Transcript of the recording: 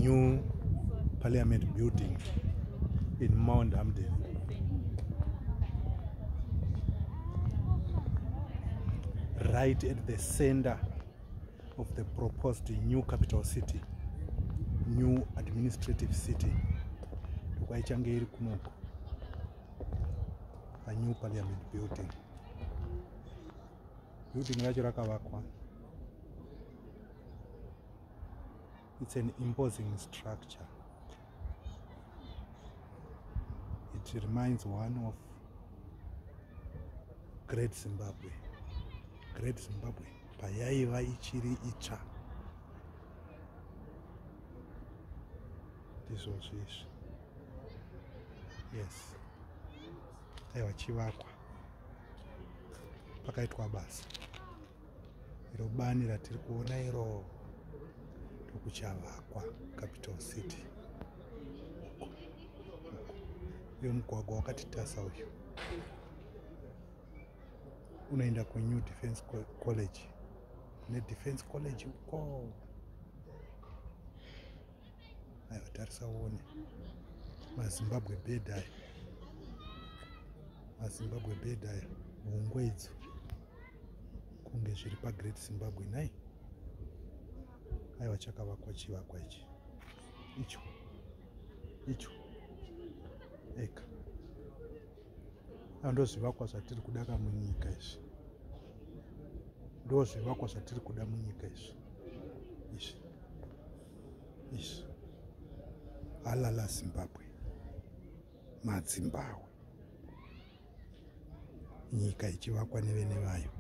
New Parliament building in Mount Hampden. Right at the center of the proposed new capital city, new administrative city. Ndokwaichange iri kunoko panew parliament building. Building racho rakavakwa. It's an imposing structure. It reminds one of Great Zimbabwe. Great Zimbabwe payaiva ichiri itsva. Ndizvozvo izvi. Yes. Aiwa chivakwa. Pakaitwa basa. Iro bani ratiri kuona iro ndokuchavakwa capital city. Uyo mugwagwa wakati tasa uyu unoenda kunew defense college. Kune defense college uko. Aiwa tarisa uone maZimbabwe bed aya, maZimbabwe bed aya, hungwe idzo kunge zviri paGreat Zimbabwe nhai. Aiwa chakavakwa chivakwa ichi, icho icho eka. Ndo zvivakwa zvatiri kuda ka munyika izvi, ndo zvivakwa zvatiri kuda munyika izvi, izvi izvi. Halala Zimbabwe, madzimbahwe, nyika ichivakwa nevene vayo.